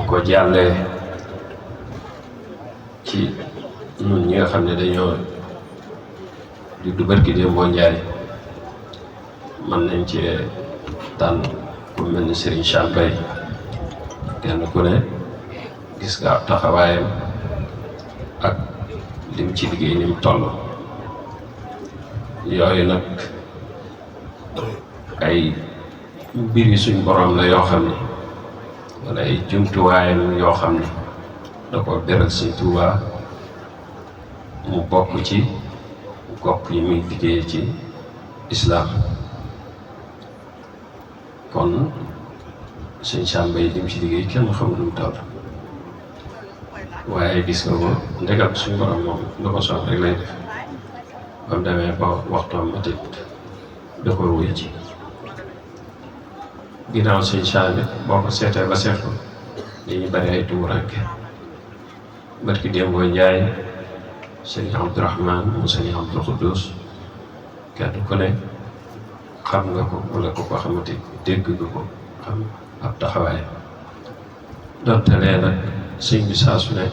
ko jàllee ci ñun ñi nga xam ne dañoo di du barki démboo njaay mën nañ ci tànn ku mel ni Serigne Cheikh Mbaye kenn ku ne gis nga taxawaayam ak lim ci liggéey ni mu toll yooyu nag ay mbir yi suñ borom la yoo xam ne wala ay jumtuwaayam yoo xam ne da ko beral Sëñ Tuubaa mu bokk ci gopp yi muy liggéey ci islaam kon Sëñ Cheikh Mbaye lim ci liggéey kenn xamul lu mu toll waaye gis nga ko ndegam suñ borom moom lu ko soob rek lay def ba mu demee ba waxtoom ma tëdd da koy wuy ci ginnaaw Sëñ Cheikh bi boo ko seetee ba seet ko dañuy bari ay tuuranke barki démboo njaay Sëñ Abdourahman mu Sëñ Abdou Xuddus kenn ku ne xam nga ko wala ko xamante dégg nga ko xam ab taxawaay donte lee nag sëñ bi saa su ne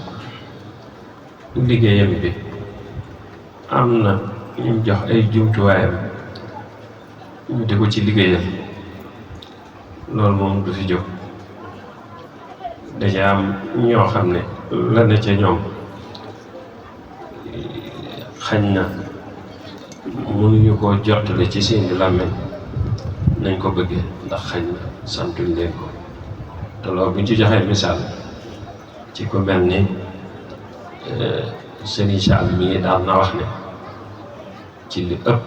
liggéeyam bi am na ñu jox ay jumtuwaayam ñu di ko ci liggéeyam loolu moom du fi jóg dañu am ñoo xam ne la ne ca ñoom xañ na mënuñu koo jottale ci seeni làmmiñ nañ ko bëggee ndax xañ na santuñ leen ko te loolu buñ ci joxee misaal ci ku mel ni Serigne Sall mi daan na wax ne ci li ëpp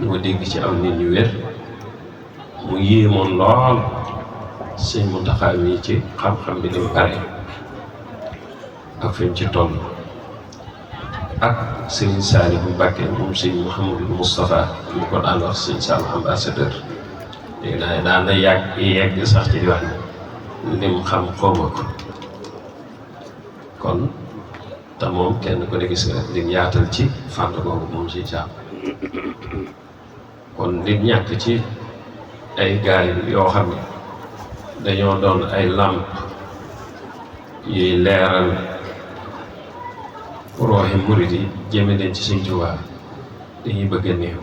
ñu ma dégg ci am nit ñu wér mu yéemoon lool Sëñ Muntaxa mi ci xam-xam bi ni mu bare ak fi mu ci toll ak Serigne Saliou Mbacké moom Sëñ Mouhamadou Moustapha ñu ko daan wax Sëñ Sall ambassadeur léegi naa daan na yegg sax ci di wax ne lim xam xawma ko kon te moom kenn ko ne gis nga lim yaatal ci fànn boobu moom si caam kon lim ñàkk ci ay gaay yoo xam ne dañoo doon ay làmp yuy leeral rooxi murit yi jëme leen ci Sëñ Tuubaa dañuy bëgg a néew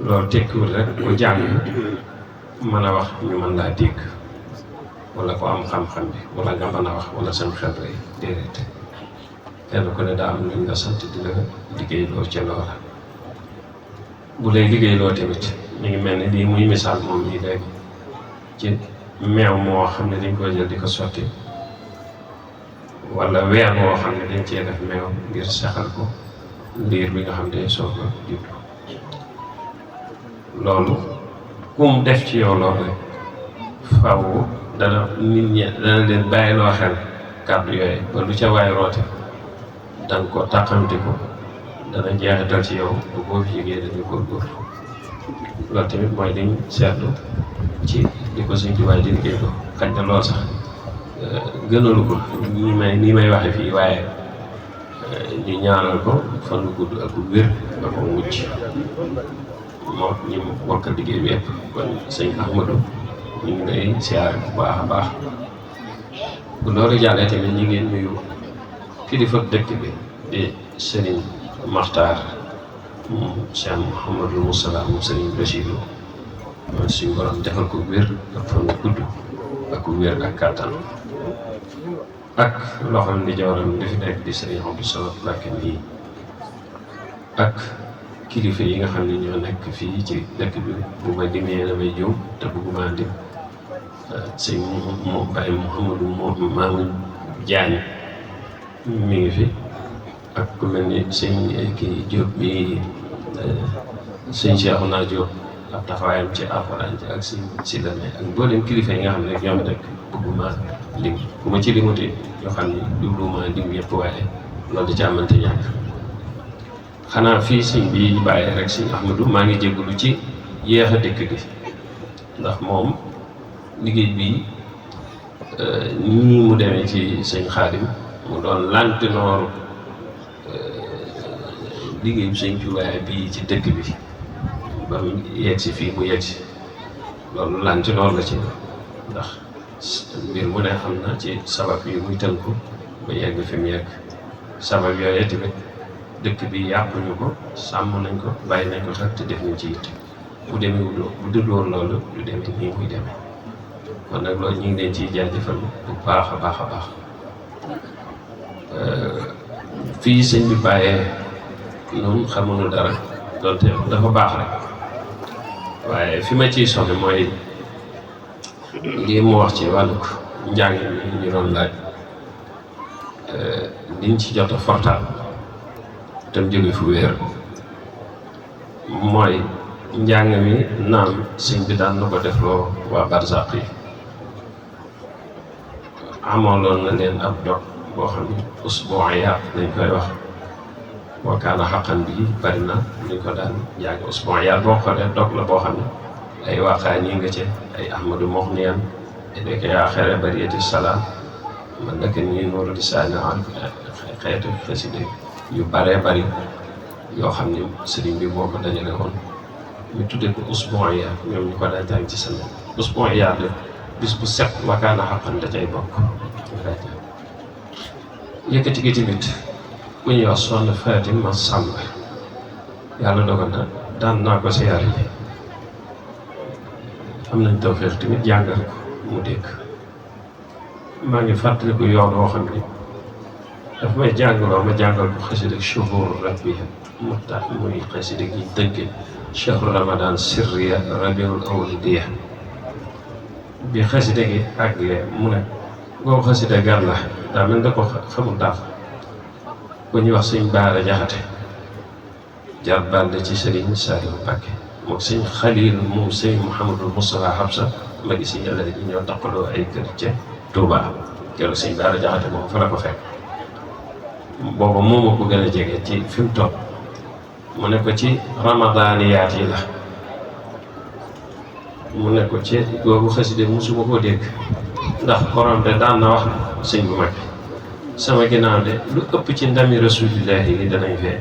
loolu tekkiwul rek ku jàng mën a wax ñu mën laa dégg wala ko am xam-xam bi wala nga mën a wax wala seen xel rek déedéet kenn ku ne daa am luñ la sant di la liggéey loo ca loola bu lay liggéey loo tamit ñu ngi mel ni lii muy misaal moom nii léegi ci meew moo xam ne dañ koy jël di ko sotti wala weer woo xam ne dañ cee def meew ngir saxal ko liir bi nga xam ne soo ko juddu loolu kum def ci yow loolu rek faw dana nit ñi dana leen bàyyiloo xel kàddu yooyu ba lu ca waay roote danga ko tàqamti ko dana jeexital ci yow bu boo fi jógee dañu góorgóorlu loolu tamit mooy liñ seetlu ci di ko Sëñ Tuubaa di liggéey ko xaj na lool sax gënalu ko nii may waxe fii waaye ñu ñaanal ko fan lu gudd ak wér ba ko mucc moo ñu bokkal liggéey bi yëpp kon Sëñ Ahmadou ñu ngi lay siyaare bu baax a baax bu loolu jàllee tamit ñu ngi nuyu kilifa dëkk bi di Serigne Makhtar moom Cheikh Mouhamadou Moustapha moom Serigne Bachirou moom suñu borom defal ko wér ak fan gudd ak wér ak kàttan ak loxoom di jawram di fi nekk di Serigne Abdou Samad Mbacké nii ak kilifa yi nga xam ne ñoo nekk fii ci dëkk bi bu ma limee damay jëw te bëgguma lim sëñ moom Baye Mouhamadou Mamoun Diagne mi ngi fi ak ku mel ni sëñ kii Diop bi sëñ Cheikhouna Diop ab taxawaayam ci alxuraan ci ak sëñ si la ne ak mboolem kilifa yi nga xam ne rek ñoom rek bëgguma lim bu ma ci limutee yoo xam ne jubluwuma lim yëpp waaye loolu di ci amante ñàkk xanaa fii sëñ bi bàyyi rek sëñ Ahmadou maa ngi jégalu ci yéex a dëkk gi ndax moom liggéey bi nii mu demee ci sëñ Xaadim mu doon lantinooru liggéey bi sëñ Tuubaa bii ci dëkk bi ba mu yegg si fii mu yegg si loolu lantinoor la ci ndax mbir mu ne xam na ci sabab yi muy tënku ba yegg fi mu yegg sabab yooyu tamit dëkk bi yàquñu ko sàmm nañ ko bàyyi nañ ko xel te def ñu ci it bu demee bu dul woon loolu du demee nii muy demee kon nag loolu ñu ngi leen ciy jaajëfal bu baax a baax a baax fii sëñ bi bàyyee noonu xamuñu dara donte dafa baax rek waaye fi ma ciy sonn mooy lii mu wax ci wàllug njàng mi ñu doon laaj liñ ci jot a fortaal tam jóge fu wéer mooy njàng mi naam sëñ bi daan na ko defloo waa barzaq yi amaloon na leen ab dog boo xam ne usbu'iyaat lañ koy wax wa kaana xaqan bi bari na ñu ko daan jàng usbu'iyaat boo xoolee dog la boo xam ne ay waaqaa ñi nga ci ay ahmadu moxniyan dek yaa xere bariyati salaam man naka nii nooru di saani xeetu xasida yu baree bari yoo xam ne sëriñ bi moo ko dajale woon ñu tuddee ko usbu'iyaat ñoom ñu ko daan jàng ci semaine usbu'iyaat la bis bu set wa kaana xaqan da cay bokk yëkkati gi tamit ku ñuy wax Soxna Fatima Samb yàlla dogal na daan naa ko siyaar yi am nañ tawfeex tamit jàngal ko mu dégg maa ngi fàttaliku yoon woo xam ne daf may jàngaloo ma jàngal ko xasida shuhur rabbiya mu tax muy xasida gi tënke shahru ramadan sirriya rabiul awliya bi xasida gi àggee mu ne ngoo xasida gar la daa mel da ko xamul daal ku ñuy wax sëñ Baara Jaxate jar bàll ci sëriñ Saliou Mbacké moom sëñ Xalil moom sëñ Mouhamadou Moustapha Habsa ma gis si yàlla dañu ñoo taqaloo ay kër ca Touba keroog sëñ Baara Jaxate moom fa la ko fekk booba moom a ko gën a jege ci fi mu toog mu ne ko ci ramadaniyaat yi la mu ne ko ci googu xaside musuma koo dégg ndax borom de daan na wax ne sëñ bu mag sama ginnaaw de lu ëpp ci ndami rasulillahi yi danañ fee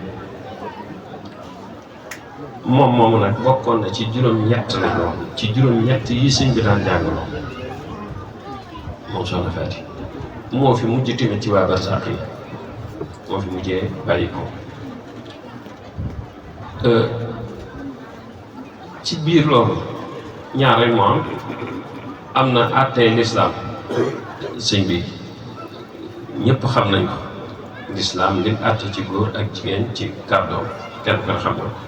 moom moomu nag bokkoon na ci juróom-ñett la ñu wax ci juróom-ñett yi sëñ bi daan jàngaloo moom Soxna Faati moo fi mujj tamit ci waa barsàq yi moo fi mujjee bàyyi ko ci biir loolu ñaar rek moo am na àttee lislaam sëñ bi ñëpp xam nañ ko lislaam lim àtte ci góor ak jigéen ci kàddoom kenn ko xam na ko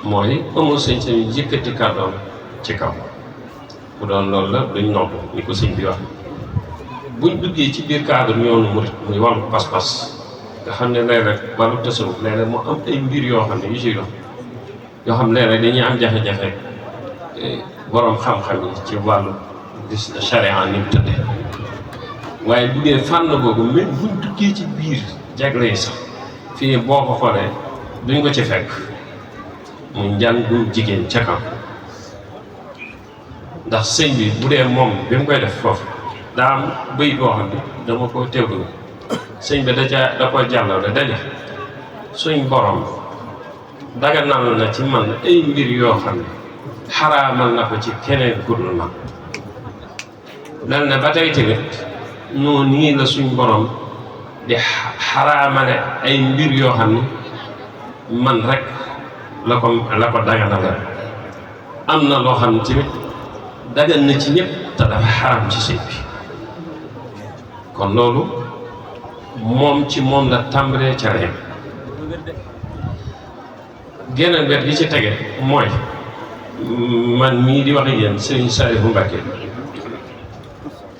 mooy amul sañ-sañu yëkkati kàddoom ci kaw bu doon loolu la duñ nopp ni ko sëñ bi wax buñ duggee ci biir cadre yoonu murit muy wàllu pas-pas nga xam ne léeg-léeg wàllu tasawuf léeg-léeg mu am ay mbir yoo xam ne yu ciy dox yoo xam ne léeg-léeg dañuy am jafe-jafe borom xam-xam yi ci wàllu gis na charia ni mu tëddee waaye bu dee fànn boobu même buñ duggee ci biir jagle yi sax fii boo ko xoolee duñ ko ci fekk muy njàngum jigéen ca kaw ndax sëñ bi bu dee moom bi mu koy def foofu daa am bëy boo xam ne dama ko teewlu sëñ bi da ko jàllale dañu suñ borom daganal na ci man ay mbir yoo xam ne xaraamal na ko ci keneen ku dul man dal ne ba tey tamit noonu nii la suñ borom di xaraamale ay mbir yoo xam ne man rek la ko daganal am na loo xam ne tamit dagan na ci ñëpp te dafa xaraam ci sëñ bi kon loolu moom ci moom la tàmbalee ca reem geneen wet gi ci tege mooy man mii di wax ak yéen Sëriñ Saalihu Mbàkke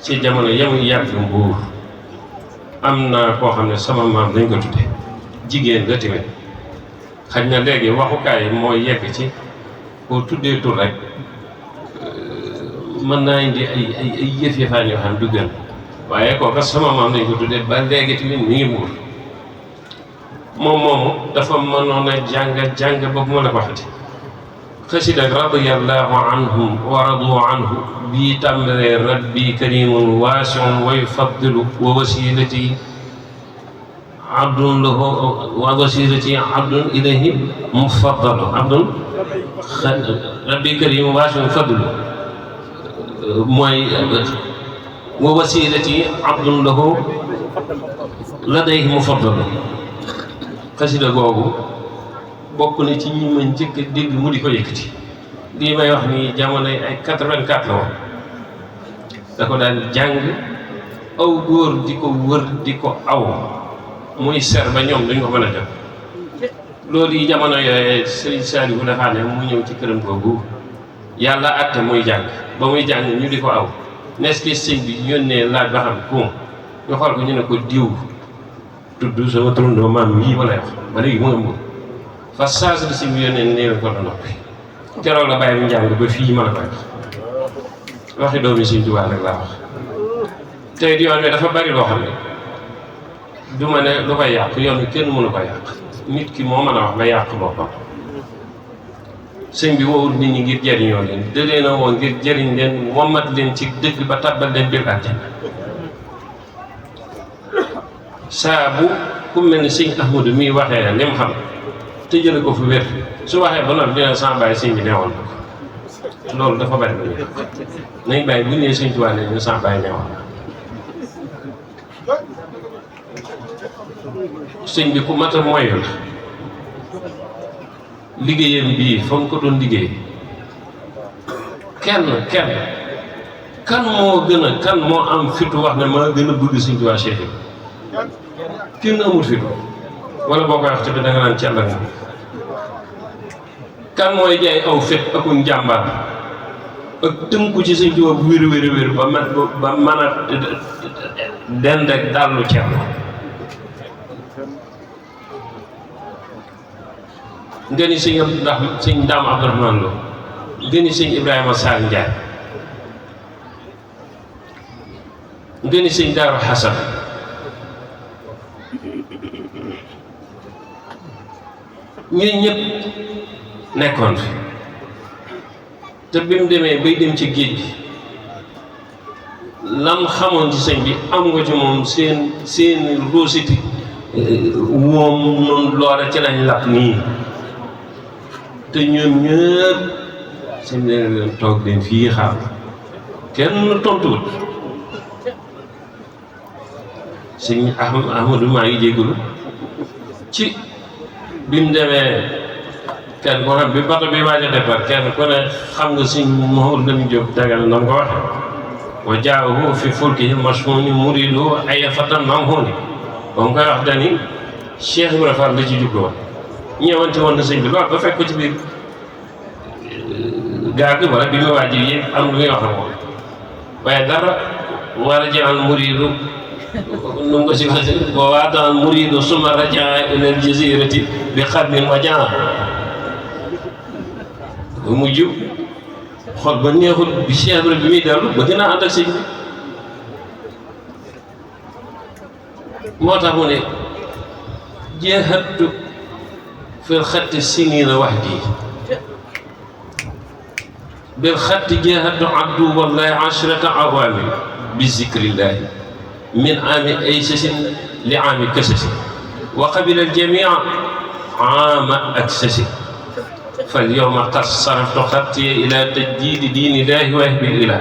ci jamono yamuy yàgg Mbuur am na koo xam ne sama maam dañ ko tudde jigéen la tamit xaj na léegi waxukaay mooy yegg ci boo tuddee tur rek mën naa indi ay yëf-yëfaan yoo xam du gën waaye kooka sama maam dañ ko tuddee ba léegi tamit mi ngi Mbuur moom moomu dafa mënoon a jàng ba bu ma la ko waxati xasida radiyallahu anhum wa radu anhu bii tàmbalee rabbi karimun waasiun wa yufaddilu wa wasilati abdun lahu wa wasilati abdun ilayhi mufaddalu abdun rabbi karimun waasiun yufaddilu mooy wa wasilati abdun lahu ladayhi mufaddal xasida googu bokk na ci ñi ma njëkk a dégg mu di ko yëkkati. lii may wax ni jamono ay 84 la woon da ko daan jàng aw góor di ko wër di ko aw muy ser ba ñoom duñ ko mën a jot. loolu yi jamono yooyu Serigne Saliou dafa ne mu ñëw ci këram googu yàlla àtte muy jàng ba muy jàng ñu di ko aw nes ki sëñ bi yónnee laaj ba xam ku ñu xool ko ñu ne ko diw tudd sama turandoo maam yii ma lay wax ba léegi mu ëmb fa saasal si bi yónnee nee na ko da noppi keroog la bàyyi mu njàng ba fii mën a koy waxi doomi Sëñ Tuubaa rek laa wax. tey yoon wi dafa bari loo xam ne du ma ne lu koy yàq yoon wi kenn mënu ko yàq nit ki moo mën a wax ba yàq boppam. sëñ bi woowul nit ñi ngir jëriñoo leen da leen a woo ngir jëriñ leen wommat leen ci dëgg ba tàbbal leen biir àjjana. saa bu ku mel ni sëñ Ahmadu miy waxee li mu xam te jële ko fu wér su waxee ba noppi dina sans bàyyi sëñ bi neewoon na ko loolu dafa bari lu ñu nañ bàyyi bu ñu nee Sëñ Tuubaa ne ñu sans bàyyi neewoon na sëñ bi ku mat a moyu la liggéeyam bii fa mu ko doon liggéey kenn kan moo am fitu wax ne maa gën a bëgg Sëñ Tuubaa Cheikh yi kenn amul fitu wala boo koy wax tamit da nga naan ci àll ak kan mooy jaay aw fit ak njàmbaar ak tënku ci Sëñ Tuubaa bu wér ba mën a dend ak dallu Cerno nga ni sëñ Daam Abdourahmane Lo nga ni sëñ Ibrahima Sall Ndiaye nga ni sëñ Daaru Xasan ñun ñëpp nekkoon fi te bi mu demee bay dem ci géej gi lam xamoon ci sëñ bi am nga ci moom seen roositi moom noonu loola ci lañ lap nii te ñoom ñëpp sëñ leen toog leen fii xaar kenn tontuwut sëñ Ahmadou maa ngi jégalu ci bi mu demee kenn ko xam bi bato bi waaj a départ kenn ku ne xam nga sëñ Mouhamadou Lamine Diop Dagana na mu ko waxee wa jaahu fi fulkihi mashhuni muridu ay fatan mamhuni ba mu koy wax dani Cheikh Ibrahima Fall la ci jublu woon ñëwante woon na sëñ bi loolu ba fekk ko ci biir gaal gi wala bi mu waaj yi am lu muy wax ak moom waaye dara war a jaal muridu nu mu ko si waxee wa waataan muridu suma rajaa ila al jazirati bi xarnin wa jaa bu mujj xol ba neexul bi Cheikh Ibrahima bi muy dellu ba gën a ànd ak sëñ bi moo tax mu ne jeexattu fil xatti sinina wahdi bil xatti jeexattu addu wallahi ashrata awaami bi zikrillahi min aami ay sasin li aami kasasi wa qabila al jamia aama ak sasi fal yawma qad saraftu xatti ila tajdiidi diinillahi wa ihbil ilah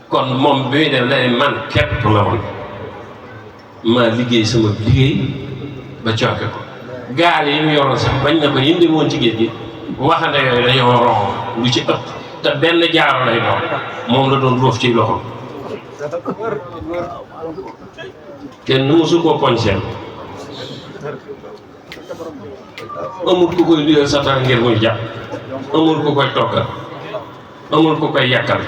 kon moom bi muy def lay man képp la woon maa liggéey sama liggéey ba cooke ko gaal yi mu yoroon sax bañ na ko yindi woon ci géej gi waxande yooyu dañoo ron lu ci ëpp te benn jaaro lay doon moom la doon roof ci loxo kenn mësu koo poñ seen amul ku koy luyal satan ngir muy jàpp amul ku koy toggal amul ku koy yàkkal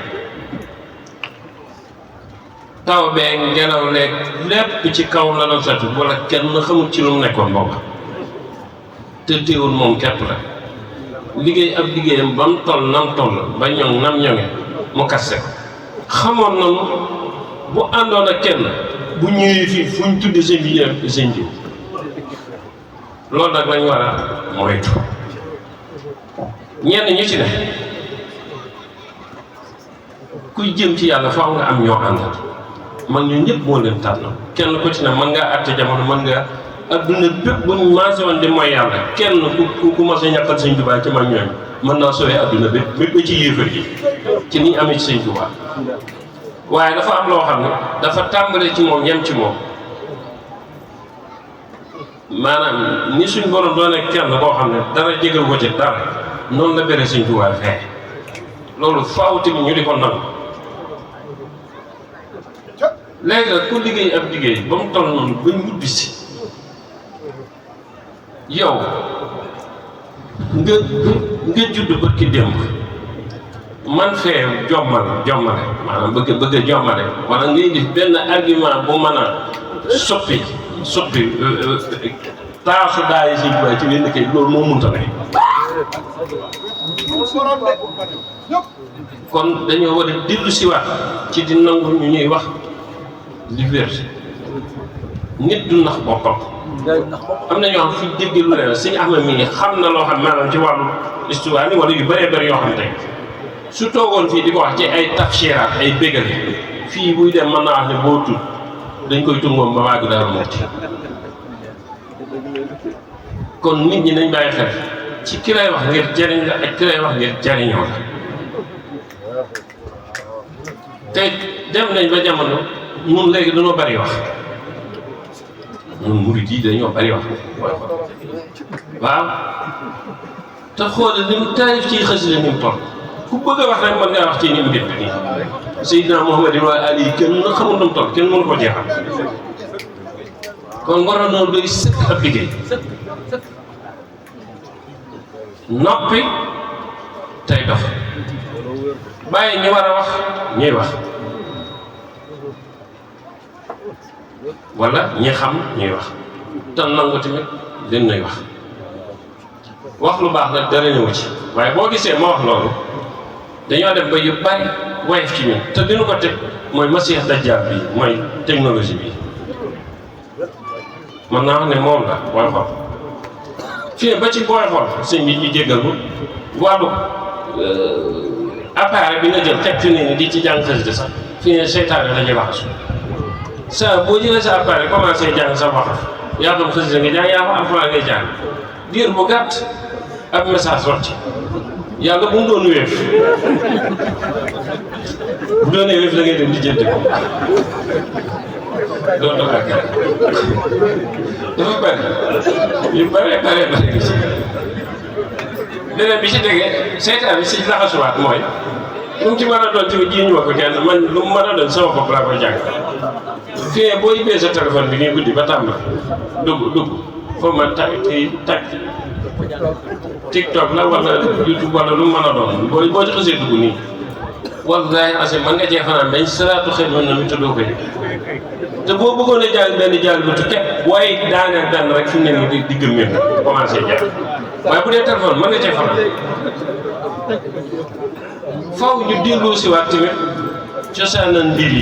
taw bee ngelaw leeg lépp ci kaw la doon sotti wala kenn xamul ci lu mu nekkoon booba te teewul moom képp la liggéey ab liggéeyam ba mu toll nam toll ba ñoŋ nam ñoŋe mu kasse xamoon na bu àndoon ak kenn bu ñëwee fii fu ñu tudde sëñ bi ñëw sëñ bi loolu nag lañ war a moytu ñenn ñu ci def kuy jëm ci yàlla faaw nga am ñoo àndal man ñu ñëpp moo leen tànn kenn ku ci ne mën ngaa àtte jamono mën ngaa adduna bépp buñ maase woon di mooy yàlla kenn ku mos a ñàkkal Sëñ Tuubaa ci mag ñooñ mën naa sowee adduna bépp ba ci yéefar yi ci ni ñu amee ci Sëñ Tuubaa waaye dafa am loo xam ne dafa tàmbale ci moom yem ci moom maanaam ni suñ borom doone kenn koo xam ne dara jégal ko ci dara noonu la bere Sëñ Tuubaa fee loolu faaw tamit ñu di ko nangu léegi nag ku liggéey ab liggéey ba mu toll noonu ba ñibbi si yow nga judd bët ki démb man fee jommale maanaam bëgg a jommale wala ngay def benn argument bu mën a soppi taasu daay Sëñ Tuubaa ci wenn kay loolu moo munta ne kon dañoo war a dellu siwaat ci di nangu ñu ñuy wax liberté nit du nax boppam am na ñoo xam fi dégg lu leen Sëñ Ahmad mi xam na loo xam maanaam ci wàllu histoire ni wala yu bëree bëri yoo xam tey su toogoon fii di ko wax ci ay tafsiraat ay bégal fii buy dem mën naa wax ne boo tudd dañ koy tungoom ba waagi Daaru Muxti kon nit ñi nañ bàyyi xel ci ki lay wax ngir jariñ la ak ki lay wax ngir jariñoo la te dem nañ ba jamono ñun léegi dañoo bari wax ñun murid yi dañoo bari wax waaw te xoolal ni mu taarif ci xasida ni mu toll ku bëgg a wax rek mën ngaa wax ci ni mu def nii Seydina Muhammad wa Ali kenn xamul nu mu toll kenn mënu ko jeexal kon waroon na doy sëkk ab liggéey noppi tey dox bàyyi ñi war a wax ñuy wax wala ñi xam ñuy wax te nangu tamit leen nuy wax lu baax nag dara ñëw ci waaye boo gisee ma wax loolu dañoo def ba yu bari woyof ci ñun te dinu ko teg mooy Masiix Dajjaal bi mooy technologie bi mën naa wax ne moom la booy xool fii ba ci booy xool sëñ bi ñu jéggal ko wàllu appareil bi nga jël teg fi ne ni di ci jàng xasida sax fii ne seytaane la ñuy laxasu sa boo jëlee sa appareil commencé jàng sa wax yaa xam xasida nga jàng yaa xam alxuraan ngay jàng diir bu gàtt ab message rot ci yàlla bu mu doon wéef bu doonee wéef da ngay dem di jënd ko doon doon ak dafa bëri yu bëree bëri ci beneen bi ci tegee seytaan bi si laxasuwaat mooy lu mu ci mën a doon ci ji ñu ma ko kenn man lu mu mën a doon sama bopp laa koy jàng fii boo yibbee sa téléphone bi ngay guddi ba tàmbali dugg foo ma tag TikTok la wala YouTube wala lu mu mën a doon boo ci xasee dugg nii wallaahi ase man nga cee fanaan dañ salaatu xëy na mi tuddoo ko te boo bëggoon a jàng benn jàng bu tukkee booy daaneel benn rek fi mu ne nii di gëm commencé jàng waaye bu dee téléphone mën nga cee fanaan faw ñu delloo si waat tamit cosaanal mbir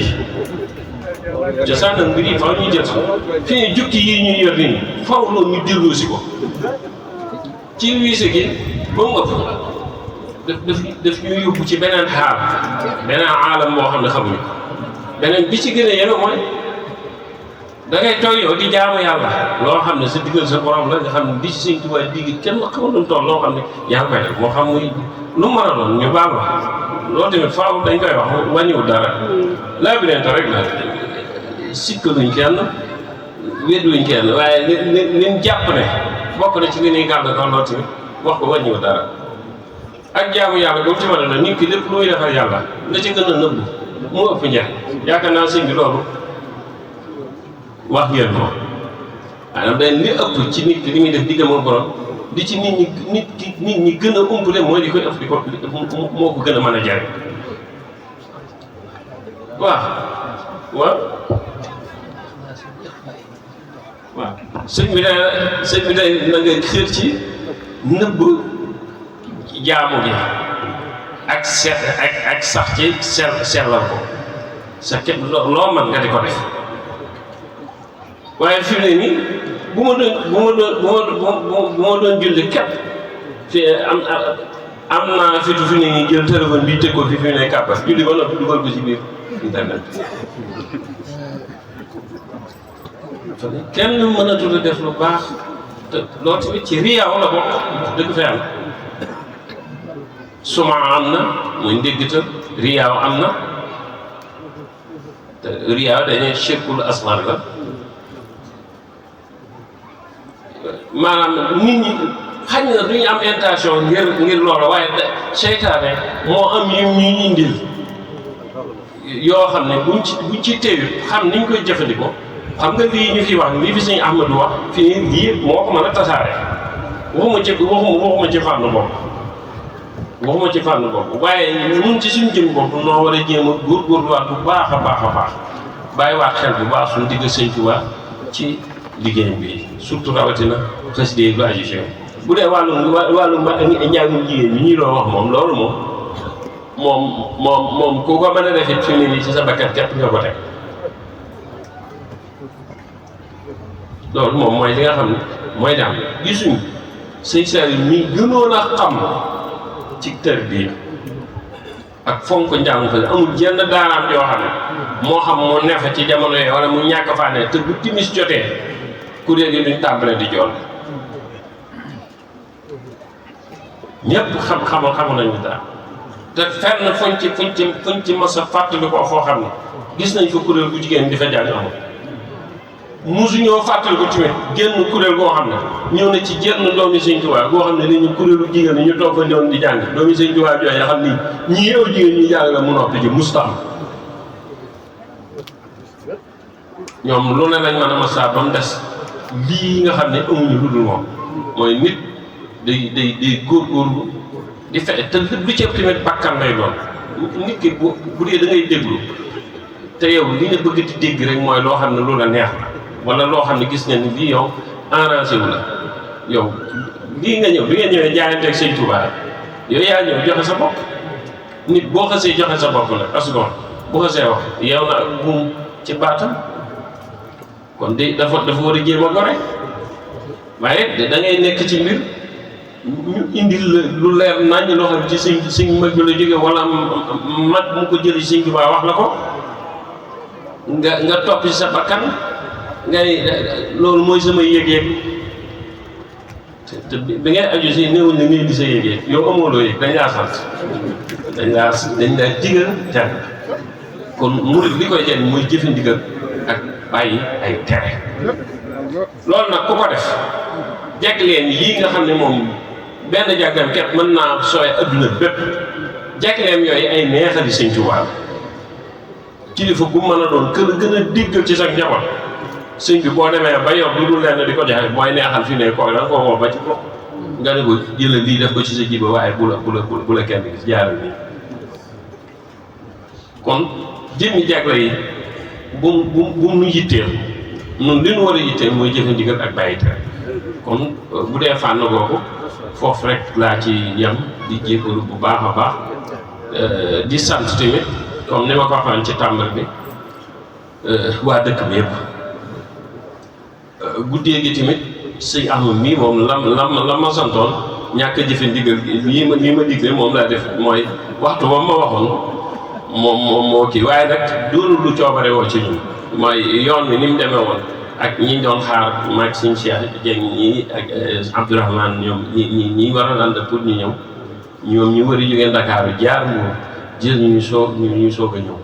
yi faw ñu jël fi ne jukki yi ñuy yor nii faw loolu ñu delloo si ko ci wiise gi ba mu ëpp daf ñu yóbbu ci beneen xaal beneen aalam boo xam ne xamuñu beneen bi ci gën a yéeme mooy da ngay toog yow di jaamu yàlla loo xam ne sa diggal sa borom la nga xam ne di ci Sëñ Tuubaa digg kenn xamul lu mu toll loo xam ne yaa ngi koy def moo xam muy lu mu mën a doon ñu baal ma loolu tamit faaw dañ koy wax wàññiwul dara labirinte rek la sikkaluñ kenn wedduñ kenn waaye liñ jàpp ne bokk na ci li ñuy gàll ko loolu tamit wax ko wàññiwul dara ak jaamu yàlla ba mu ci mën a doon nit ki lépp lu muy defal yàlla la ci gën a nëbbu mu ëpp njariñ yaakaar naa sëñ bi loolu wax ngeen ko maanaam day li ëpp ci nit ki li muy def diggam ak borom di ci nit ñi gën a umpule mooy di koy ëpp di ko moo ko gën a mën a jariñ waaw sëñ bi day na nga xër ci nëbb jaamu gi ak sax ci sellal ko sa képp loo mën nga di ko def waaye fi mu ne nii bu ma doon julli képp fi am naa fitu fi ne nii jël téléphone bi teg ko fi mu ne kàppar julli ba noppi dugal ko ci biir internet fa ne kenn mënatul a def lu baax te loolu tamit ci riyaaw la bokk dëgg fa yàlla suma am na muy ndéggital riyaaw am na te riyaaw dañuy shirkul asgar la maanaam nit ñi xañ na duñu am intention ngir loola waaye seytaane moo am yu ñuy indil yoo xam ne buñ ci teeyu xam niñ koy jëfandikoo xam nga lii ñu fi wax lii fi sëñ Ahmadou wax fii lii moo ko mën a tasaare waxuma ci fànn bopp waaye ñun ci suñu jëm bopp noo war a jéem a góorgóorluwaat bu baax a baax bàyyiwaat xel bu baax suñu digg sëñ Tuubaa ci liggéey bi surtout rawatina xasida yi lu aju ci bu dee wàllu njàngum jigéen ñi ñuy doon wax moom loolu moom ku ko mën a defit fi mu ne nii ci sa bakkat képp nga ko teg loolu moom mooy li nga xam ne mooy daam gisuñ sëñ Saliou mi gënoon a xam ci tarbiya ak fonk njàng fa amul jenn daaraam yoo xam ne moo xam moo neefa ci jamono yooyu wala mu ñàkk faa ne te bu timis jotee kuréel yi duñ tàmbale di jool ñëpp xamu nañu daal te fenn fuñ ci mos a fàttali ko foo xam ne gis nañ fa kuréel bu jigéen di fa jàng amul musuñoo fàttali ko tamit génn kuréel goo xam ne ñëw na ci jenn doomi Sëñ Tuubaa goo xam ne dañu kuréelu jigéen ñi ñu toog fa ñëwoon di jàng doomi Sëñ Tuubaa jooy nga xam ni ñii yow jigéen ñi jàng la mu noppi ji musta am ñoom lu ne lañ mën a masaa ba mu des lii nga xam ne amuñu lu dul moom mooy nit day góorgóorlu di fexe te lu ci ëpp tamit bakkan lay doon nit ki bu dee da ngay déglu te yow li nga bëgg di dégg rek mooy loo xam ne lu la neex la wala loo xam ne gis nga ni lii yow arrangé wu la yow lii nga ñëw bi nga ñëwee jaayanteeg Sëñ Tuubaa yow yaa ñëw joxe sa bopp nit boo xasee joxe sa bopp nag asgoon bu xasee wax yow na ak buum ci baatam kon dafa war a jéem a gore waaye da ngay nekk ci mbir ñu indil la lu leer naññ loo xam ci sëñ mag bi la jóge wala mag mu ko jëli Sëñ Tuubaa wax la ko nga topp ci sa bakkan ngay loolu mooy sama yëg-yëg te bi ngay aju si néewuñ ne ngay di sa yëg-yëg yow amoo loo yëg dañ laa sant dañ laa digal tere kon murid li koy jëriñ mooy jëfe ndigal ak bàyyi ay tere loolu nag ku ko def jagleen yii nga xam ne moom benn jàggam képp mën naa sooy adduna bépp jagleem yooyu ay neexali Sëñ Tuubaa kilifa bu mën a doon kër gën a diggal ci sa njaboot sëñ bi boo demee ba yor lu dul lenn di ko joxe mooy neexal fi ne koy da nga koo woo ba ci ko nga ne ko jëlal lii def ko ci sa jiba waaye bu la kenn gis jaaral nii kon jëmmi jagle yi bu nu yitteel nun li nu war a yitteel mooy jëfe ndigal ak bàyyi tere kon bu dee fànn googu foofu rek laa ci yem di jégalu bu baax a baax di sant tamit comme ni ma ko waxoon ci tàmbali bi waa dëkk bi yëpp guddee gi tamit sëñ Ahmad mii moom la ma santoon ñàkk a jëfe ndigal lii ma digle moom laa def mooy waxtu ba ma waxoon moom moo kii waaye nag doonul lu coobare woo ci ñun mooy yoon wi ni mu demee woon ak ñi doon xaar maag sëñ Cheikh Dieng ñii ak Abdourahmane ñoom ñi war a ànd pour ñu ñëw ñoom ñu wari jógee Ndakaaru jaar mu jël ñu soog a ñëw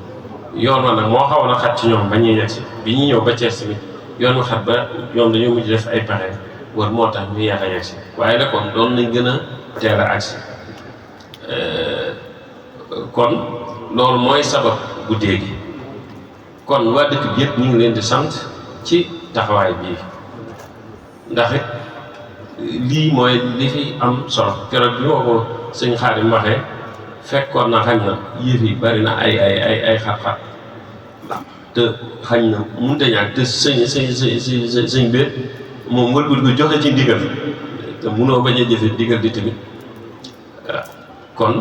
yoon wa nag moo xawoon a xat ci ñoom ba ñuy yegsi bi ñu ñëw ba Cees tamit yoon wa xat ba ñoom dañoo mujj def ay pexe war moo tax ñu yéex a yegsi waaye nag kon doon nañ gën a teel a agsi kon loolu mooy sabab guddee gi kon waa dëkk bi yëpp ñu ngi leen di sant ci taxawaay bii ndax it lii mooy li fi am solo keroog bi ma ko sëñ Xaadim waxee fekkoon na xañ na yëf yi bari na ay xat-xat te xañ na mënut a ñàkk te sëñ bi moom wëlbul ko joxe ci ndigal te mënoo bañ a jëfe ndigal di tamit waaw kon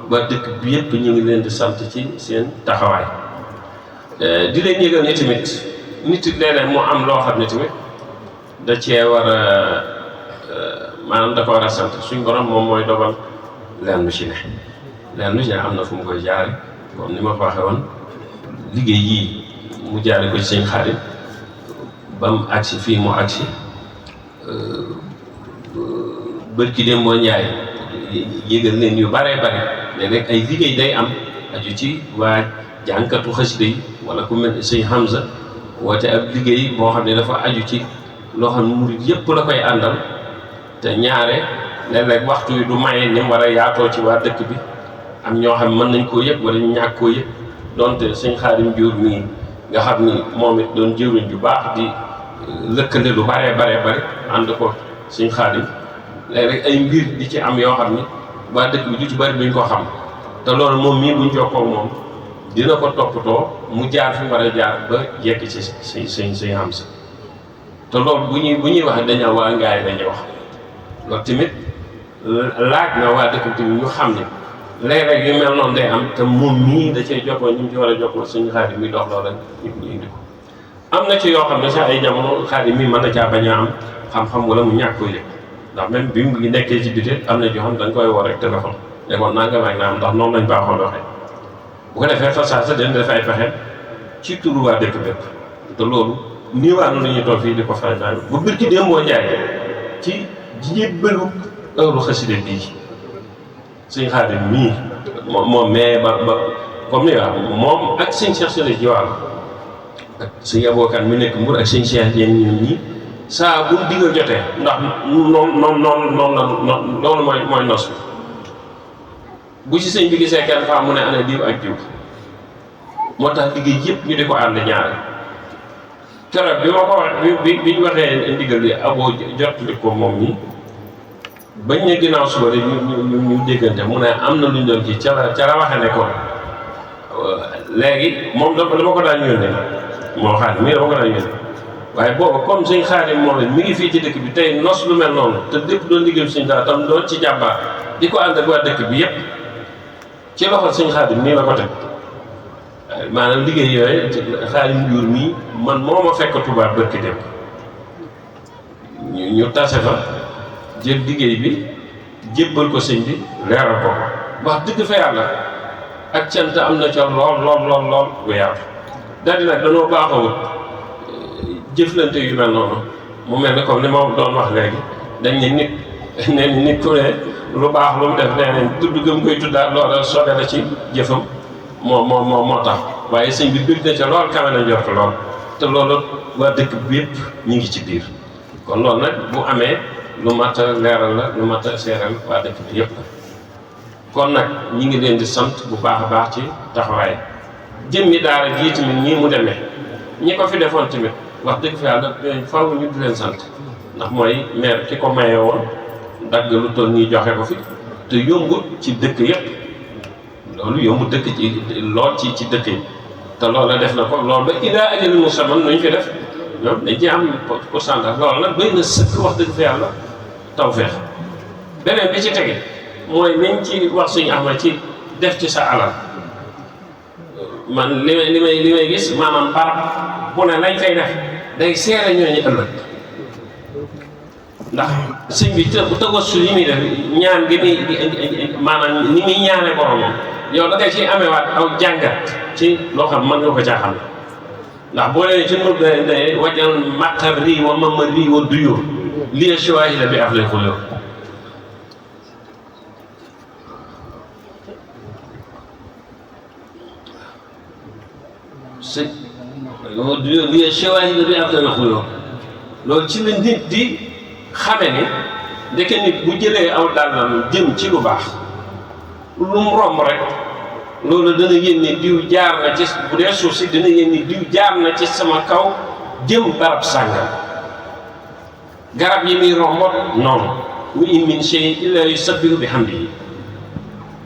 ba dëkk bi yëpp ñu ngi leen di sant ci seen taxawaay di leen yëgal ni tamit nit léeg-léeg mu am loo xam ne tamit da cee war a maanaam da ko war a sant suñ borom moom mooy dogal leen lu ci ne leen lu ci ne am na fu mu koy jaare comme ni ma ko waxee woon liggéey yii mu jaare ko ci sëñ Xaadim ba mu agsi fii mu agsi bërki dem moo njaay yégal leen yu bare bare léeg-léeg ay liggéey day am aju ci waa jànkatu xasida yi wala ku mel sëñ Hamza woote ab liggéey boo xam ne dafa aju ci loo xam ne murid yëpp la koy àndal te ñaare léeg-léeg waxtu yi du maye ni mu war a yaatoo ci waa dëkk bi am ñoo xam mën nañ koo yëg wala ñu ñàkk koo yëg donte sëñ Xaadim Jóob mii nga xam ni moom it doon jëwriñ ju baax di lëkkale lu bare ànd ko sëñ Xaadim léeg-léeg ay mbir di ci am yoo xam ni waa dëkk bi du ci bari duñ ko xam te loolu moom mii buñ jokkoo moom dina ko toppatoo mu jaar fi mu war a jaar ba yekk ci sëñ am si te loolu bu ñuy wax dañoo waa ngaay dañuy wax loolu tamit laaj na waa dëkk bi tamit ñu xam ne léeg-léeg yu mel noonu day am te moom mii da cay jokkoo ñu ci war a jokkoo suñu Xaadim mi dox loolu ñu indi ko am na ci yoo xam ne sax ay jamono Xaadim mi mën na caa bañ a am xam-xam wala mu ñàkk ko yëg ndax même bi mu nekkee ci biti am na joo xam dañ koy woo rek téléphone ne kon naa nga may naa am ndax noonu lañ baaxoo doxee bu ko defee fa saa sa dina def ay pexe ci turu waa dëkk bépp te loolu niiwaanu la ñuy toog fii di ko fay ba bir ci démboo njaay ci jébbalu ëwlu xasida bii sëñ Xaadim mii moom mais ba comme ni wax moom ak sëñ Cheikh Sële Jiwaal ak sëñ Abookan mi nekk Mbour ak sëñ Cheikh yéen ñi saa bu digal jotee ndax loolu mooy nos bi bu ci sëñ bi gisee kenn faa mu ne ana diw ak diw moo tax liggéey yëpp ñu di ko ànd ñaare keroog bi ma ko wax bi ñu waxee ndigal li aboo jotli ko moom ñi bañ ne ginnaaw suba rek ñu déggante mu ne am na lu ñu doon ci ca la waxe ne ko léegi moom dama ko daan yónnee moo Xaadim mii dama ko daan yónnee waaye booba comme sëñ Xaadim moom mi ngi fii ci dëkk bi tey nos lu mel noonu te lépp doon liggéey sëñ daa tam doon ci jàmbaar di ko ànd ak waa dëkk bi yépp ci loxo sëñ Xaadim nii la ko teg maanaam liggéey yooyu Xaadim Njuur mii man moo ma fekk Tuubaa bërki dem ñu tase fa jël liggéey bi jébbal ko sëñ bi leeral ko wax dëgg fa yàlla ak cant am na ca lool bu yaatu daal di nag dañoo baaxawut jëflante yu mel noonu mu mel ni comme ni ma doon wax léegi dañ ne nit ku ne lu baax lu mu def nee nañ tudd gëm koy tuddaat loola sobe la ci jëfam moo tax waaye sëñ bi bëgg na ca lool kawe na njort lool te loolu waa dëkk bi yëpp ñu ngi ci biir kon loolu nag bu amee lu mat a leeral la lu mat a seeral waa dëkk bi yëpp la kon nag ñi ngi leen di sant bu baax a baax ci taxawaay jëmmi daara jii tamit nii mu demee ñi ko fi defoon tamit wax dëgg fa yàlla faaw ñu di leen sant ndax mooy maire ki ko maye woon dagg lu toll nii joxe ko fi te yombut ci dëkk yëpp loolu yombut dëkk ci lool ci dëkk yi te loolu la def na ko loolu ba ilaa ajalin musamman nuñ fi def ñoom dañ ci am pourcentage loolu nag doy na sëkk wax dëgg fa yàlla tawfeex beneen bi ci tege mooy nañ ci wax suñu Ahmad ci def ci sa alal man li may gis maanaam barab bu ne lañ fay def day seere ñooñu ëllëg ndax sëñ bi bu tawassul yi muy def ñaan gi ni maanaam ni muy ñaane boromam yow da ngay ciy amewaat aw jàngat ci loo xam mën nga ko caa xam ndax boo leen ci nur ne wajal maqar rii wa mama rii wa duyóor li chowayi la bi af lay xulóor sëñ li chowayi la bi af lay xulóor loolu ci la nit di xame ni ndeke nit bu jëlee aw dàllam jëm ci lu baax lu mu romb rek loolu dana yéen ni diw jaar na ci bu dee suuf si dana yéen ni diw jaar na ci sama kaw jëm barab sàngam garab yi muy romboot noonu wa in min shay'in illa yusabbihu bihamdihi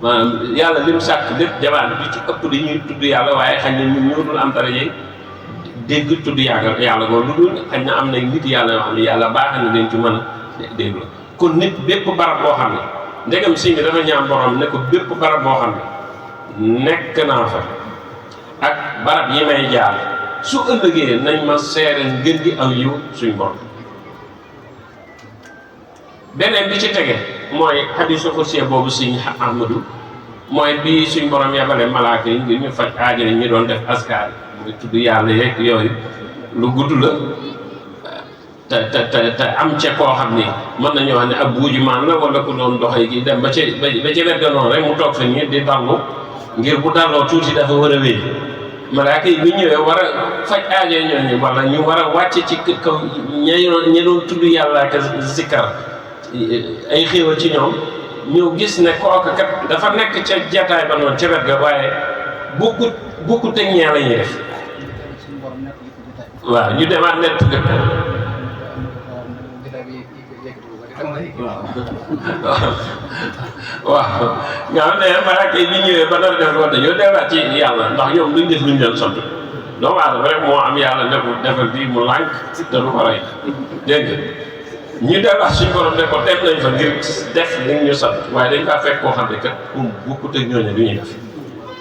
maanaam yàlla lim sàkk lépp jamaan bi ci ëpp dañuy tudd yàlla waaye xañ na ñun ñoo dul am dara yey dégg tudd yàlla boobu lu dul xañ na am na nit yàlla yoo xam ne yàlla baax na leen ci mën a dégg la kon nit bépp barab boo xam ne ndegam sëñ bi dafa ñaan borom ne ko bépp barab boo xam ne nekk naa fa ak barab yi may jaar su ëllëgee nañ ma seere ngën gi aw yiw suñ borom beneen bi ci tege mooy hadiisu xudsi boobu sëñ Ahmadu mooy bi suñ borom yabale malaaka yi ngir ñu faj aajo ñu doon def askar muy tudd yàlla yeeg yooyu lu gudd la te am ca koo xam ni mën nañoo wax ne ab buujumaan la wala ku doon doxee gi dem ba ca wet ga noonu rek mu toog fa nii di dallu ngir bu dalloo tuuti dafa war a wéy malaaka yi bu ñëwee war a faj aajo ñooñu wala ñu war a wàcc ci kaw ñi doon tudd yàlla ak zikkar ay xéewal ci ñoom ñu gis ne kooka kat dafa nekk ca jataay ba noonu ca wet ga waaye bokkut ak ñee la ñuy def waaw ñu demaat nett dëkk waaw nga xam ne malaaka yi bi ñëwee ba dara def loolu dañoo delluwaat ci yàlla ndax ñoom duñ def luñ leen sant doomu aadama rek moo am yàlla ne ko defal bii mu lànk te du ko rey dégg nga ñu delluwaat suñu borom ne ko dem nañ fa ngir def li ñu sant waaye dañ kaa fekk koo xam ne kat bokkut ak ñooñu lu ñuy def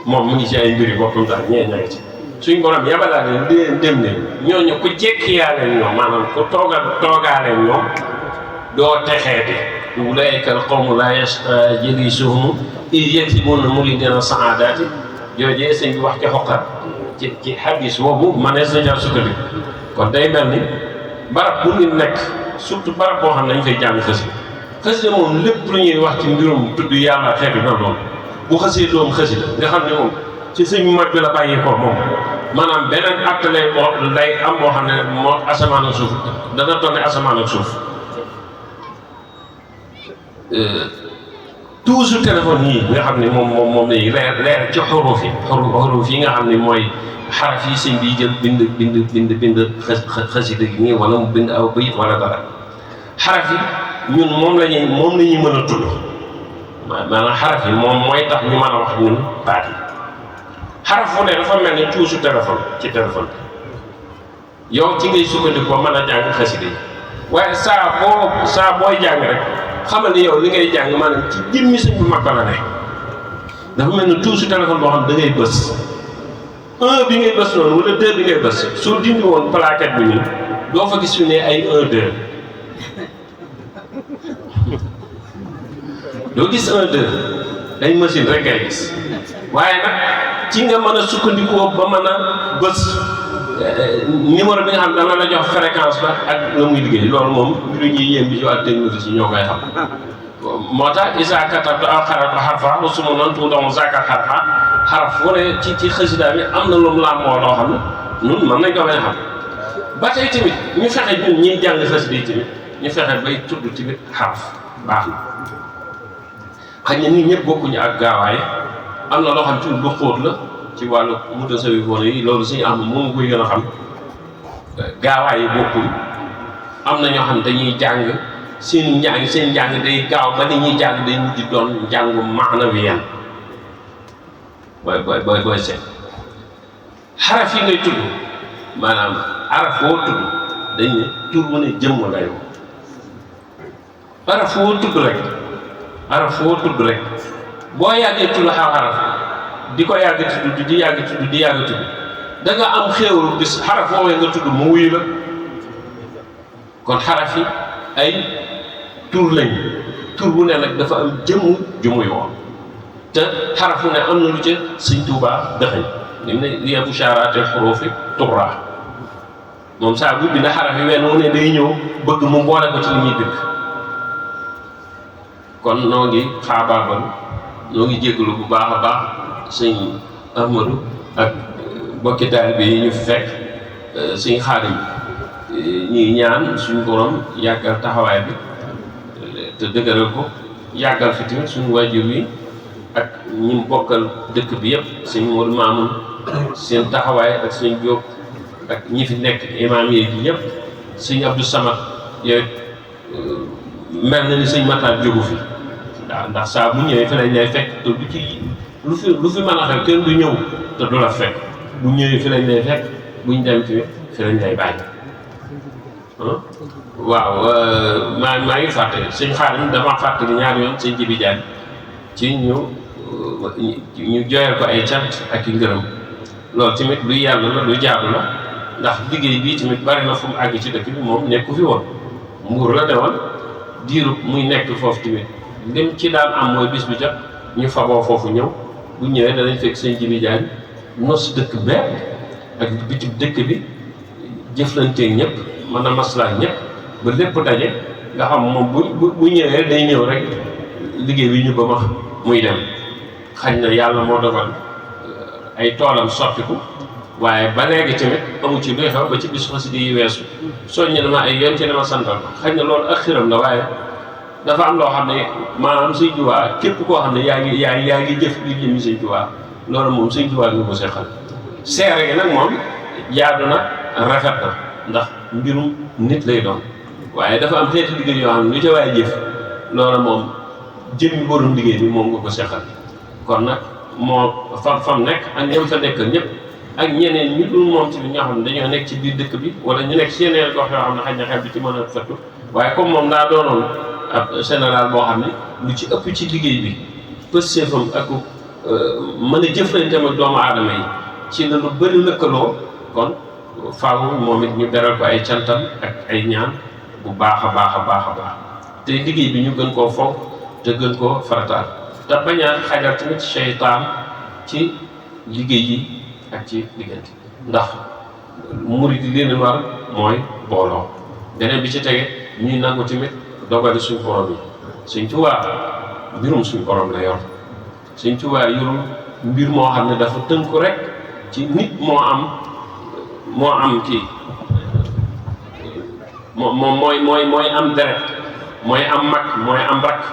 moom mu ngi ci ay mbiri boppam daal ñee ña ngi ci suñ borom yabalaale dem ne ñooñu ku jékkiyaale ñoom maanaam ku toogaale ñoom doo texeeti ulaa'ika al-qawmu laa yashqaa jaliisuhum idh yaktubuuna muriidiina saadaati joojee sëñ bi wax ca xoqat ci hadis boobu manees na jar sukkandiku kon day mel ni barab bu nit nekk surtout barab boo xam ne dañ fay jàng xasida moom lépp lu ñuy wax ci mbirum tudd yàlla xeetu na loolu bu xasee doom xasida nga xam ne moom ci sëñ mag bi la bàyyi ko moom maanaam beneen acte lay am boo xam ne moo asamaan ak suuf dana toll asamaan ak suuf toujours téléphone yii nga xam ne moom lay leer ci xuruf yi nga xam ne mooy xaraf yi sëñ bi jël bind xasida gi nii wala mu bind aw bayit wala dara xaraf yi ñun moom la ñuy mën a tudd maanaam xaraf yi moom mooy tax ñu mën a wax ñun baat yi xaraf fu ne dafa mel ni toujours téléphone ci téléphone bi yow ci ngay sukkandiku mën a jàng xasida yi waaye saa booy jàng rek xamal ni yow li ngay jàng maanaam ci jëmmi sëñ bu mag ba la ne dafa mel ni toujours téléphone boo xam da ngay bës 1 bi ngay bës noonu wala 2 bi ngay bës soo dindi woon plaquette bi nii doo fa gis fi ne ay 1 2 doo gis 1 2 ay machine rek ngay gis waaye nag ci nga mën a sukkandikoo ba mën a bës numéro bi nga xam dana la jox fréquence ba ak la muy liggéey loolu moom mbiru ñuy yéem bi ci wàllu technologie ñoo koy xam moo tax isa katabta aw qara'ta harfan wa sunan tudamu zaaka xaraf fu ne ci xasida bi am na lu mu làmboo loo xam ne ñun mën nañ ko bañ a xam ba tey tamit ñu fexe ñun ñiy jàng xasida yi tamit ñu fexe bay tudd tamit xaraf baax na xëy na nit ñëpp bokkuñu ak gaawaay am na loo xam ci lu xóot la ci wàllu mutasawwifoon yi loolu suñu am moom koy gën a xam gaawaay yi bokkul am na ñoo xam dañuy jàng seen njàng day gaaw ba ni ñuy jàng day mujj doon njàngu maanawiyan booy seet xaraf yi ngay tudd maanaam araf woo tudd dañ ne tur mu ne jëmm lay woo araf woo tudd rek boo yàggee tudd xaraf di ko yàgg tudd di yàgg tudd da nga am xéewlu bis xaraf woowee nga tudd mu wuyu la kon xaraf yi ay tur lañ tur bu ne nag dafa am jëmm ju muy woon te xaraf bu ne am na lu ca Sëñ Tuubaa dëxëñ li mu ne liya bushaaraati xuruufi turra moom saa bu bind xaraf yi wenn wu ne day ñëw bëgg mu boole ko ci li ñuy bind kon noo ngi xaabaabal noo ngi jégalu bu baax a baax sëñ Ahmadou ak bokki taalibe yi ñu fi fekk sëñ Xaadim ñuy ñaan suñu borom yàggal taxawaay bi te dëgëral ko yàggal fi tamit suñu waajur yi ak ñi mu bokkal dëkk bi yëpp sëñ Modou Mamoun seen taxawaay ak sëñ Diop ak ñi fi nekk imaam yi yëpp sëñ Abdou Samad yow mel na ni sëñ Matar jógu fi waaw ndax saa bu ñëwee fi lañ lay fekk te lu fi mën a xew kenn du ñëw te du la fekk bu ñëwee fi lañ lay fekk buñ dem tamit fi lañ lay bàyyi waaw maa ngi fàtte sëñ Xaadim dama fàttali ñaari yoon sëñ Jibi Jaan ci ñu jooyal ko ay cant ak i ngërëm loolu tamit lu yàlla la lu jaadu la ndax liggéey bii tamit bari na fu mu àgg ci dëkk bi moom nekku fi woon Mbuur la demoon diiru muy nekk foofu tamit lim ci daan am mooy bis bi jot ñu faboo foofu ñëw bu ñëwee danañ fekk sëñ Jibi Jaan nos dëkk bépp ak bitib dëkk bi jëflanteeg ñëpp mën a maslaa ñëpp ba lépp daje nga xam moom bu ñëwee day ñëw rek liggéey bi ñu ba ma muy dem xañ na yàlla moo dogal ay toolam soppiku waaye ba léegi tamit amu ci luy xew ba ci bisu xasida yi weesu soññ na ma ay yoon ci ne ma santal ko xañ na loolu ak xiram la waaye dafa am loo xam ne maanaam Sëñ Tuubaa képp koo xam ne yaa ngi jëf li jëmmi Sëñ Tuubaa loolu moom Sëñ Tuubaa nga ko seqal seere gi nag moom jaadu na rafet na ndax mbirum nit lay doon waaye dafa am xeeti liggéey yoo xam ne lu ca waay jëf loolu moom jëmmi borom liggéey bi moom nga ko seqal kon nag moo fam nekk ak ñoom fa nekkal ñëpp ak ñeneen ñu dul moom ci bi ñoo xam ne dañoo nekk ci biir dëkk bi wala ñu nekk ci yeneen gox yoo xam ne xëy na xel bi ci mën a fëttu waaye comme moom daa doonoon ab général boo xam ne lu ci ëpp ci liggéey bi pëstéefam ak mën a jëflanteem ak doomu aadama yi ci la lu bëri lëkkaloo kon faaw moom it ñu beral ko ay cantam ak ay ñaan bu baax a baax a baax a baax te liggéey bi ñu gën koo fonk te gën koo farataal te bañ a xajal tamit seytaan ci liggéey yi ak ci diggante ndax murid yi leen war mooy booloo beneen bi ci tege ñuy nangu tamit dogali suñ borom yi Sëñ Tuubaa mbirum suñ borom la yor Sëñ Tuubaa yorul mbir moo xam ne dafa tënku rek ci nit moo am kii mooy am deret mooy am mag mooy am rakk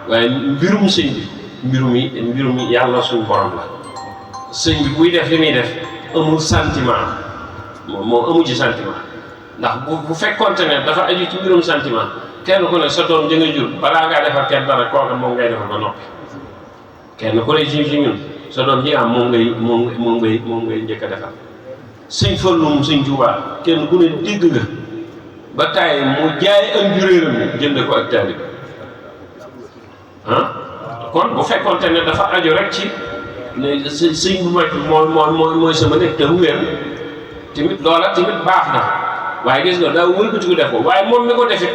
waaye mbirum sëñ bi mbirum yi yàlla suñ borom la sëñ bi buy def li muy def amul sentiment moom amu ci sentiment ndax bu fekkoonte ne dafa aju ci mbirum sentiment kenn ku ne sa doom ja nga jur balaa ngaa defar kenn dara kooka moom ngay defar ba noppi kenn ku ne ci ñun sa doom ji nga am moom ngay njëkk a defar Sëñ Fallu Sëñ Tuubaa kenn ku ne dégg nga ba tàyyi mu jaay ak njuréeram jënd ko ak taalib kon bu fekkoonte ne dafa aju rek ci ne sëñ bu mag mooy sama nekk te wér tamit loola tamit baax na waaye gis nga daa wëlbati ko def ko waaye moom mi ko defit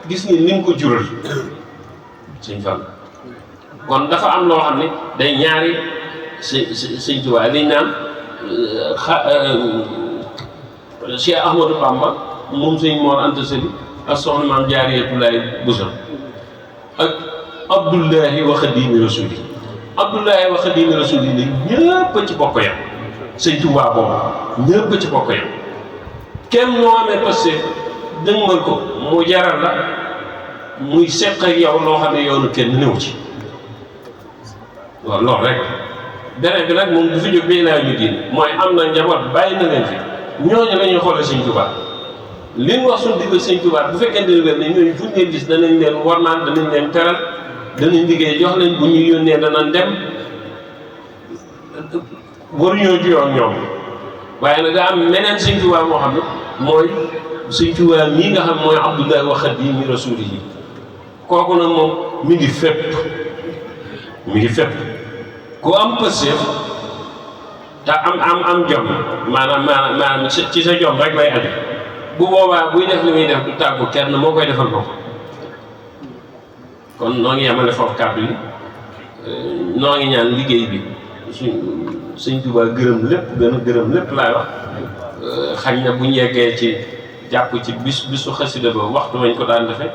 gis nga ni mu ko jural Sëñ Fallu kon dafa am loo xam ne day ñaari Sëñ Tuubaa liñ naan Cheikh Ahmadou Bamba moom Sëñ Mor Anta Sali ak soxna Maam Jaaratullaahi Buso ak Abdullahi wa Xaadiimi Rasuuli Abdullahi wa Xaadiimi Rasuuli ni ñëpp a ci bokk yam Sëñ Tuubaa boobu ñëpp a ci bokk yam kenn moo amee parce que dëgmal ko mu jaral la muy seq ak yow loo xam ne yoonu kenn néew ci waaw loolu rek beneen bi nag moom du fi jóg bii laa ñu diin mooy am na njaboot bàyyi na leen fi ñooñu la ñuy xoole Sëñ Tuubaa li ñu wax suñu digg Sëñ Tuubaa bu fekkee ne wér ne ñooñu fu ñu leen gis danañ leen warmaan danañ leen teral danañ liggéey jox leen bu ñu yónnee danañ dem waruñoo juyoo ak ñoom waaye nag daa am meneen Sëñ Tuubaa moo xam ne mooy Sëñ Tuubaa mii nga xam mooy Abdullahi wa Xaadiimi Rasuulihi kooku nag moom mi ngi fépp ku am pëseef te am jom maanaam ci sa jom rek lay aju bu boobaa buy def li muy def du tàggu kenn moo koy defal ko kon noo ngi yemale foofu kàddu yi noo ngi ñaan liggéey bi Sëñ Tuubaa gërëm lépp gën a gërëm lépp laay wax xañ na bu ñu yeggee ci jàpp ci bisu xasida ba waxtu wañ ko daan defe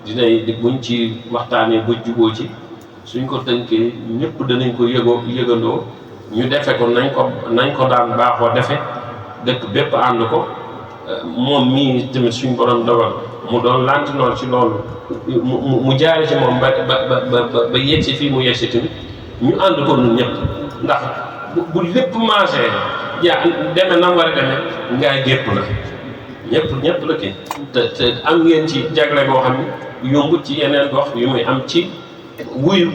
dinay buñ ci waxtaanee ba juboo ci suñ ko tënkee ñëpp danañ ko yëgandoo ñu defe ko nañ ko daan baaxoo defe dëkk bépp ànd ko moom mii tamit suñ borom dogal mu doon lantinoor ci loolu mu jaare ci moom ba yegg si fii mu yegg si tamit ñu ànd ko ñun ñëpp ndax bu lépp maasee deme nam war a deme ngaa gépp la ñëpp la kii te am ngeen ci jagle boo xam ne yombut ci yeneen gox yu muy am ci wuyu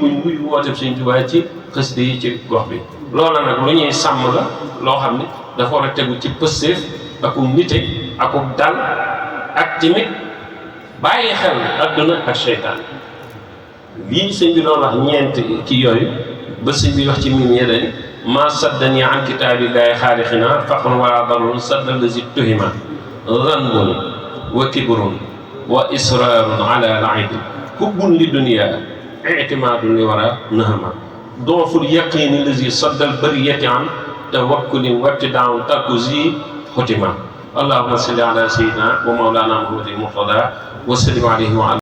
woote Sëñ Tuubaa ci xasida yi ci gox bi loola nag lu ñuy sàmm la loo xam ne dafa war a tegu ci pëstéef akum nite akum dal ak tamit bàyyi xel adduna ak seytaan lii sëñ bi doon wax ñeent ki yooyu ba sëñ bi wax ci miin yedani ma saddani an kitaabillahi xaalixina faqrun wala darun sadda lazi tuhima zanbun wa kibrun wa israarun ala laibin hubbun li dunia ictimaadun li wara nahama dooful yaqini lazi saddal bariyati an tawakkulin wabtidaun tarku zi xotima allahumma salli ala sayyidina wa mawlana muhammadin muqtada wa sallim alayhi wa